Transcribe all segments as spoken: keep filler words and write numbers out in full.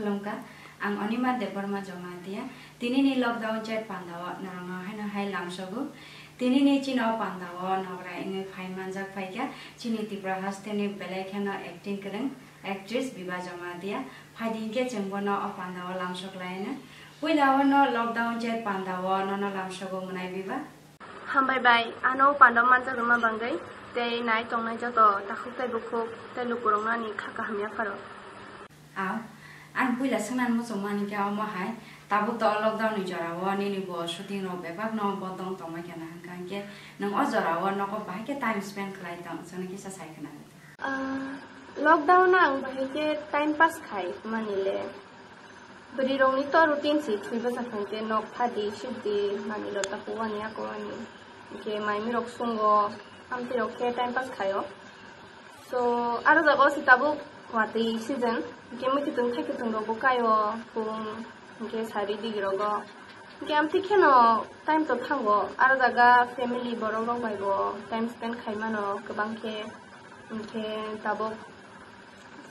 Khulumkha, ang Onima Debbarma Jamatia. Tinini lockdown chet pandao norokno haino hai lamsogo. Tinini chini o pandao nograi wngwi phai manjak phaikha chini Tripura hasteni belai kheno acting kwrwng actress Biba Jamatia. Phaidi hinkhe chwng bono o pandao lamsok laino. Puila o no lockdown chet pandao nono lamsogo mwnai Biba? Hambai bai, ano pandao manjak rwma bangwi tei nai tongnai joto takhuk tei bukhuk tei lukurokno ani kha kaham yapharo. Aw, ang puila swngnani muchungmani khe omo hai, tabuk to o lockdown ni jorao nini bo shooting rok bebak no bodong tongmai khe na hwnkha, hwnkhe nwng o jorao nogo bahai khe time spend khlai tong, chwngno kisa sai khna rwdi. Ah, lockdown o ang bahai khe time pass khai mani le. Bwrwi rokni to routine si thwi bwsa thang khe nok phadi, sibdi, mani lota huwani, akowani. Hwnkhe maimi rok sungo, amtwi rok khe time pass khaio. So, aro jaga o se tabuk watwi season, hwnkhe mwkhwtwng thaikwtwng rokbo kaio, pung, hwnkhe sari digi rogo. Hwnkhe amtwi kheno time to thango, aro jaga family borok rok bai bo time spend khai mano kwbang khe, hwnkhe tabuk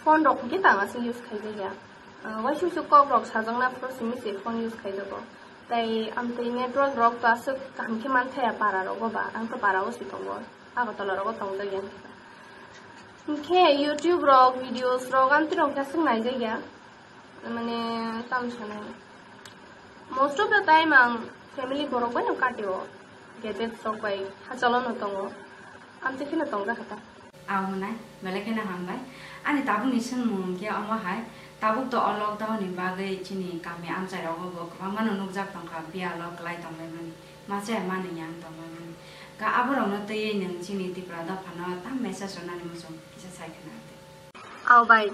phone rok hwnkhe tang aswk use khai jakya. Ah, waisa waisa kok rok sajakna phuru simi se phone use khai jago. Tai amtwi network rok to aswk kaham khe man thaya para rogo ba, ang to para o se tongo. Agartala rogo tongjakya. Hinkhe YouTube rok, videos rok amtwi rok khe aswk naijakya. Mane, tamo sanai. Most of the time ang family borok bai no katio. Gadgets rok bai hachalo no tongo. Amtwi kheno tongjak kha ta. Aw hwnai, belai kheno hambai. Ani tabukni swngmung khe omo hai, tabuk to o lockdown ni bagwi chini kami amchai rogo bo kwbangma no nukjak tongkha, biyalo kwlai tonglaimani. Machaya manwi yang tongmani. Ka aborokno twiwi nwng chini Tripura dophano tam message rwnani muchung kisa sai khna di. Aw bai,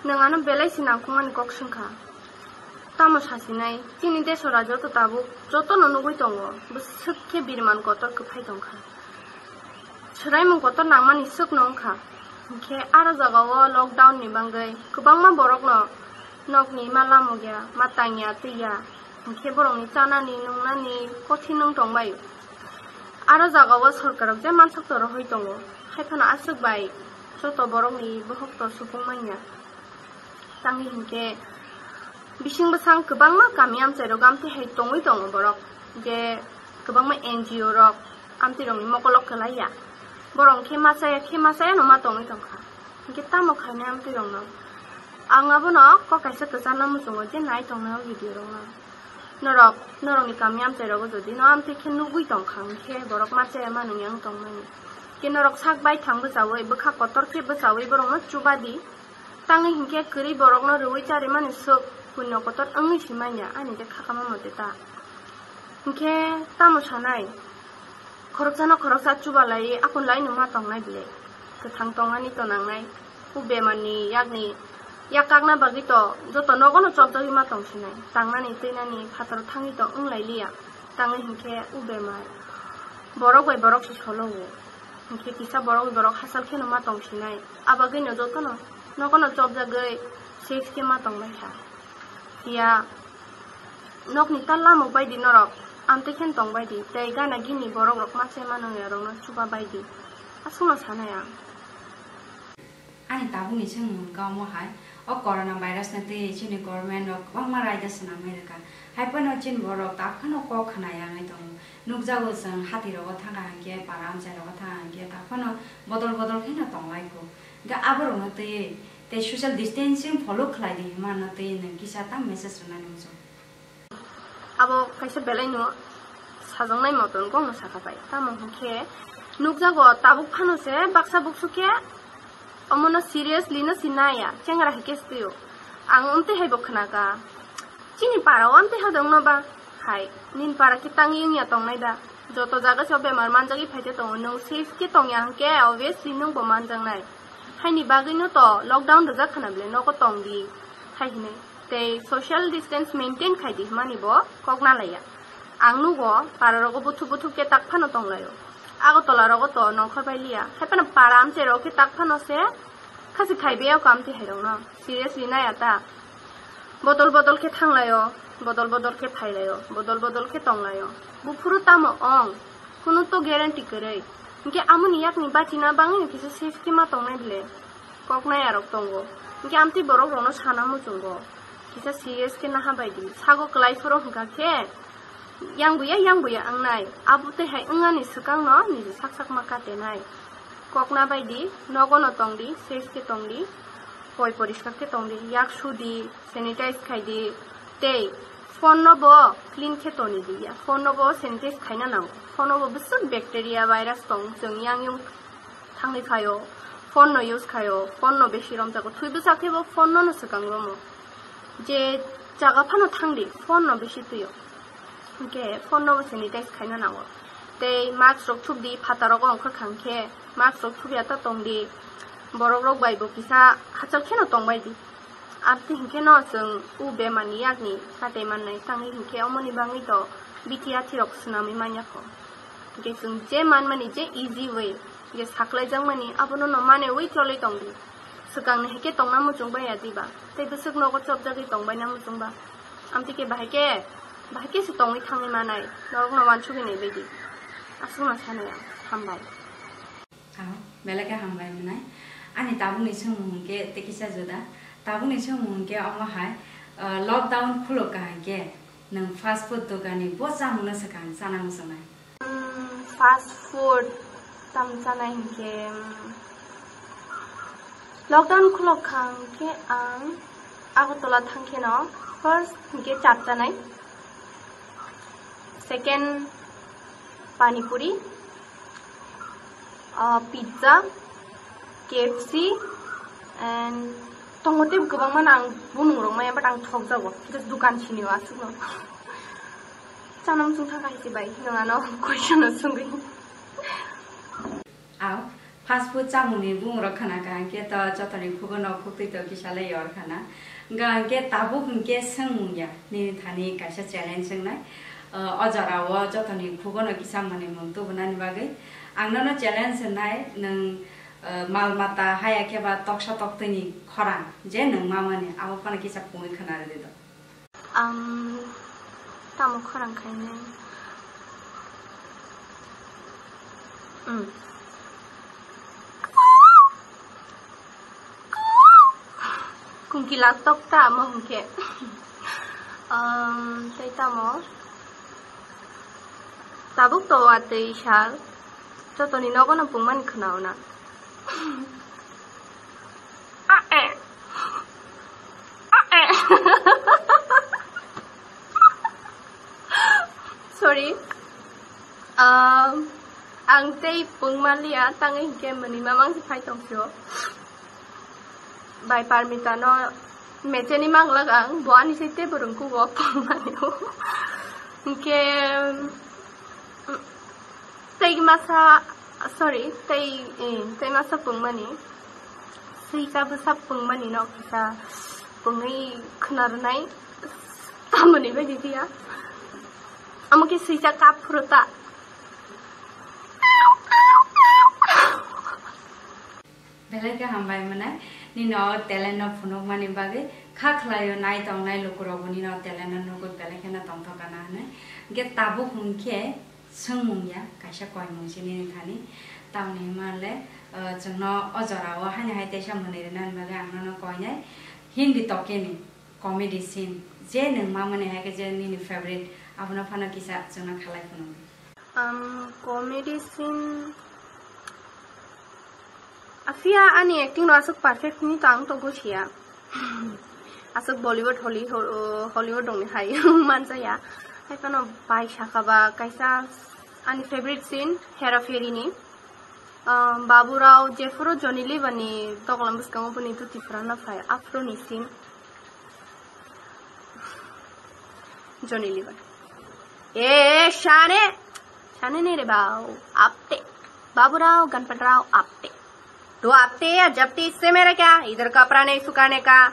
nwng ano belai se nangkukmani kok swngkha. Tamo sasinai, chini deso rajyo to tabuk jotono nugwi tongo, bwswk khe biriman kotor kwphai tongkha. Swraimung kotor nangmani swkno wngkha. Hinkhe aro jagao lockdown ni bagwi kwbangma borokno nokni ma lamogya, ma tangya, twiya. Hinkhe borokni chanani, nungnani kothin wng tongbai. Aro jagao sorkar rok je mansak to rohoi tongo, hai phano aswk bai joto borokni bohok to supung manya. Tangwi hinkhe bising bwsang kwbangma kami amchai rok amtwi hai tongwi tongo borok, je kwbangma N G O rok amtwi rokni mokolo kwlaiya. Borok khe machaya khe machaya no ma tongwi tongkha. Hinkhe tamo khainai amtwi rokno? Ang abono kok kaisa kwcharna muchungo je nai tongnai o video rokno. Norok, norokni kami amchai rogo jodi no amtwi khe nugwi tongkha hinkhe borok machaya manwi yang tongmani. Khe norok sak bai thang bwchaui, bwkha kotor khe bwchaui borokno chuba di. Tangwi hinkhe kwrwi borokno rwui charimani swk punyo kotor wngwi si manya, ani khe khakama mote ta. Hinkhe tamo sanai, khoroksano khoroksa chubalai aphunlai no ma tongnai bile. Kwthang tongmani to nangnai. O bemarni yakni yak kakna bagwi to joto nogono chopjagwi ma tong sinai. Tangnani twinani phataro thangwi to wnglai liya. Tangwi hinkhe o bemar borok bai borok se solo o. Hinkhe kisa borok bai borok hachal kheno ma tong sinai. Abagwino jotono nogono chopjagwi safe khe ma tongbai kha. Ya nokni ta lamok bai di norok, amtwi khen tong bai di, tei gana gini borok rok ma se mano ya rokno chuba bai di. Aswkno sanai ang. Ani tabukni swngmung wngkha omo hai, o corona virus no twi chini government rok kwbangma raida swnamwi rwkha. Hai phano chini borok ta phano kok khna yangwi tongo. Nukjago chwng hati rogo thangkha hinkhe, para amchai rogo thangkha hinkhe, ta phano bodol bodol kheno tonglai kho. Hinkhe aborokno twi tei social distancing follow khlai di hwnma no twi nwng kisa ta message rwnani muchung. Abo kaisa belai no sajaknai moton kok no sakha pai. Tamo hinkhe nukjago tabuk phano se baksa buksu khe omono seriously no si naya, chengra hai khe se twi o. Ang amtwi hai bo khna kha, chini para o amtwi hai dong no ba hai, nini para khe tangwi wngya tongnai da? Joto jaga se o bemar manjagwi phai khe tongo, nwng safe khe tongya hinkhe obviously nwng bo manjaknai. Haini bagwi no to lockdown rwjak khna bwle nogo tong di hai hinwi. Tei social distance maintain khai di hwnmani bo kok na laiya. Ang nugo para rogo buthuk buthuk khe tak phano tong laio. Agartala rogo to nongkhor bai liya. Hai phano para amchai rogo khe tak phano se khasi khai biyao kamti hai rokno. Seriously naya ta. Bodol bodol khe thang laio, bodol bodol khe phai laio, bodol bodol khe tong laio. Buphuru tamo ong? Kunu to guarantee kwrwi. Hinkhe amoni yakni bachina bangwino kisa safe khe ma tongnai bwle. Kok naya rok tongo. Hinkhe amtwi borok rokno sana muchungo. Kisa serious khe naha bai di. Sago kwlai phuru hwnkha khe, yang buya, yang buya wngnai. Abo tei hai wngnani swkang no niji sak sak ma kate nai. Kok na bai di, nogo no tong di, safe khe tong di, poi poriskar khe tong di, yak su di, sanitize khai di, tei phone no bo clean khe toni di ya. Phone no bo sanitize khaina nango. Phone no bo bwswk bacteria, virus tong, chwng yang yung thangwi phaio, phone no use khaio, phone no besi romjago, thwi bwsa khe bo phone no no swkang romo. Je jaga phano thang di, phone no besi twio. Hwnkhe phone no bo sanitize khaina nango. Tei mask rok thup di, phataro go ongkhor khang khe mask rok thup ya ta tong di. Borok rok bai bo kisa hachal kheno tong bai di. Amtwi hinkhe no chwng o bemar ni yakni katai mannai tangwi hinkhe omoni bagwi to bithi athi rok swnamwi manya kho. Hinkhe chwng je manmani je easy way, je saklai jakmani abono no mane wi cholwi tong di. Swkang ni hinkhe tongna muchung bai ya diba, tei bwswk nogo chopjagwi tong bai na muchung ba. Amtwi khe bahai khe, bahai khe se tongwi thangwi manai, norok no wansugwi nai bai di. Aswk no sanai ang, hambai. Ao, belai khe hambai mwnai. Ani tabukni swngmung hwnkhe tei kisa juda. Tabukni swngmung hwnkhe omo hai, ah, lockdown khuluk kahai khe nwng fast food dogani bo chamungno swkang chana muchungnai? Mm, fast food tam chanai hinkhe, mm, lockdown khuluk kha hinkhe ang Agartala thang kheno first hinkhe chap chanai, second pani puri, ah, pizza, K F C, and tongo tei kwbangma no ang bumung rok maya, but ang thok jago, just dukan sini o aswk no. Chana muchung thang kha hai se bai, nwng ano question no swngwi. Ao, fast food chamungni bumung rok khna kha, hwnkhe to jotoni khugo no khuktwi to kisa le yor khana. Hwnkha hwnkhe tabuk hwnkhe swngmung ya, nini thani kaisa challenge wngnai. O, o jora o jotoni khugo no kisa manwi mung tubunani bagwi. Ang nono challenge wngnai, nwng, o, mal mata haya khe ba toksa toktwini khorang je nwng mamani, abo phano kisa pungwi khna rwdi do. Ang tamo khorang khainai? Hmm. Kungkila tok ta amo hwnkhe. Um, tei tamo? Tabuk to watwi sal. Jotoni nogo no pungmani khwnao na. Ah, eh. Ah, eh. Sorry. Um, ang tei pungmaliya, tangwi hinkhe mwnwi mamang se phai tongphio. Bai Parmita no mecheni manglak ang, bo ani se tei bo rwngkugo pungmani. Hinkhe, um, Tei masa, sorry, tei, eh, tei masa pungmani. Swisa bwsa pungmani no kisa pungwi khna rwnai. Tamoni bai di ya. Amo khe swisa kap phuru ta. Belai khe hambai mwnai, nini o talent no phunukmani bagwi. Kha khlaio, nai tongnai lukurokbo nini o talent no nugwi belai kheno tongthok kana hwnwi. Hwnkhe tabuk hwnkhe swngmung ya, kaisa koimung se nini thani. Tamoni hwnmale, o, chwngno o jorao haino hai teisa mwnwi rwnani bagwi ang nono koinai. Hindi tokeni comedy scene, je nwng mamani hai khe je nini favorite, abono phano kisa chwngno khalai phunukdi. Ang comedy scene, aphia ani acting no aswk perfect hinwi to ang to gosia. Aswk Bollywood, Holly-, Ho-, Hollywood rokni hai manjaya. Hai phano bai sakha ba kaisa ani favorite scene Hera Fairy ni. Ah, Babu Rao jephuru Johnny Lever ni toklam bwskango boni duti phwrangna phai, aphuru ni scene. Johnny Lever. ए, ए, शान है। शान नहीं रे बाबू, आपटे। बाबूराव, गणपतराव, आपटे। तू आपटे या जपटे, इससे मेरा क्या? इधर कपड़ा नहीं सुखाने का।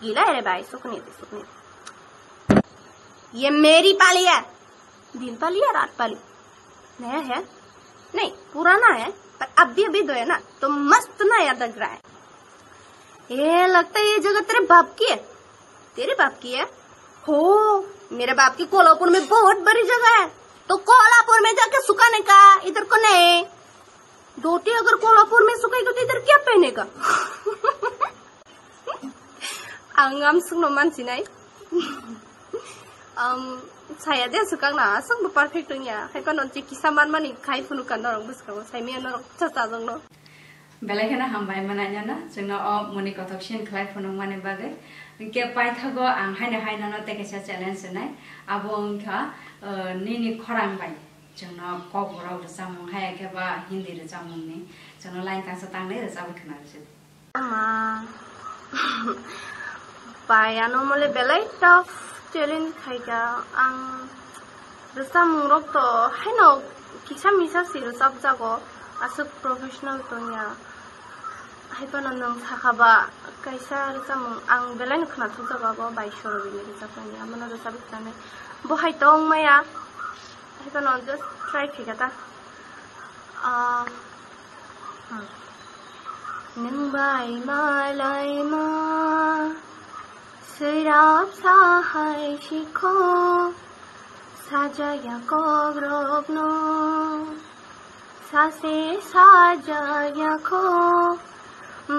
गीला है रे भाई, सूखने दे, सूखने दे। ये मेरी पाली है। दिन पाली या रात पाली? नया है? नहीं, पुराना है, पर अब भी अभी धोया ना, तो मस्त नया लग रहा है। ए, लगता है ये जगह तेरे बाप की है। तेरे बाप की है? हो, मेरे बाप की कोलापुर में बहुत बड़ी जगह है, तो कोलापुर में जाके सुखाने का, इधर को नहीं। धोती अगर कोलापुर में सुखाएगा तो इधर क्या पहनेगा? Ang amsukno mansinai. Am, saya de swkang na, aswk bo perfect wngya. Hai phano je kisa manmani khai phunukha norok bwskango, saimaya norok cha chajokno. Belai kheno hambai mwnai nono, chwngno o muni kothok sini khlai phunukmani bagwi. Hinkhe paithago ang haino hai nono tei kaisa challenge rwnai. Abo wngkha, uh, nini khorang bai chwngno Kokborok rwchapmung hai khe ba Hindi rwchapmungni chwngno line tangsa tangwi rwchabwi khwnarwsidi. Ma. Bai, ano mole belai tough challenge khaikha. Ang rwchapmung rok to haino kisa misa si rwchapjago, aswk professional tongya. Hai phano nwng sakha ba kaisa rwchapmung ang belai no khwnathokjago abo bai Sorobini rwchapmani, amono rwchapwi khwnanai. Bo hai tong maya. Hai phano just try khaikha ta. Ah, hmm. Nwng bai malaima swirap sahai sikho, sajaya kokrokno sase sajaya kho,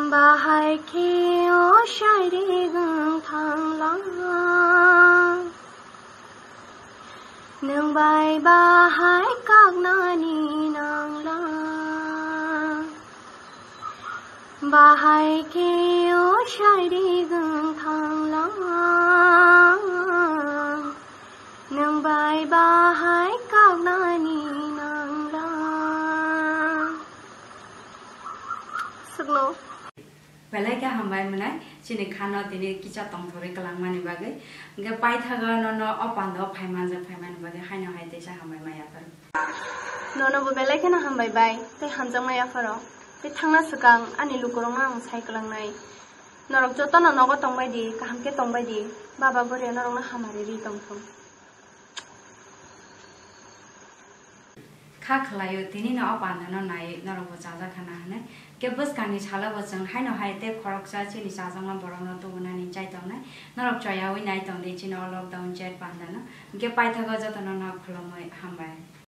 bahai khe o shairi gwng thanglang. Nwng bai bahai kaknani nangla, bahai khe o shairi gwng thangla. Nwng bai bahai kaknani nangla. Swkno. Belai khe hambai mwnai, chini khano tini kisa tongthorwi kwlangmani bagwi. Hinkhe paithago nono o pandao phaimanjak phaimani bagwi haino hai teisa hambai ma yapharo. Nono bo belai kheno hambai bai, tei hamjakma yapharo. Tei thangna swkang ani lukurokno ang sai kwlangnai. Norok jotono nogo tongbai di, kaham khe tongbai di. Baba Goria norokno hamari ri tongthung. Kha khlaio, tini no o pandano nai norok bo chajak khana hwnwi. Hinkhe bwskangni salo bo chwng haino hai tei khoroksa chini chajakma borokno tubunani chai tongnai. Norok choyaui nai tongdi chini o lockdown chat pandano. Hinkhe paithago jotono no khulumui hambai.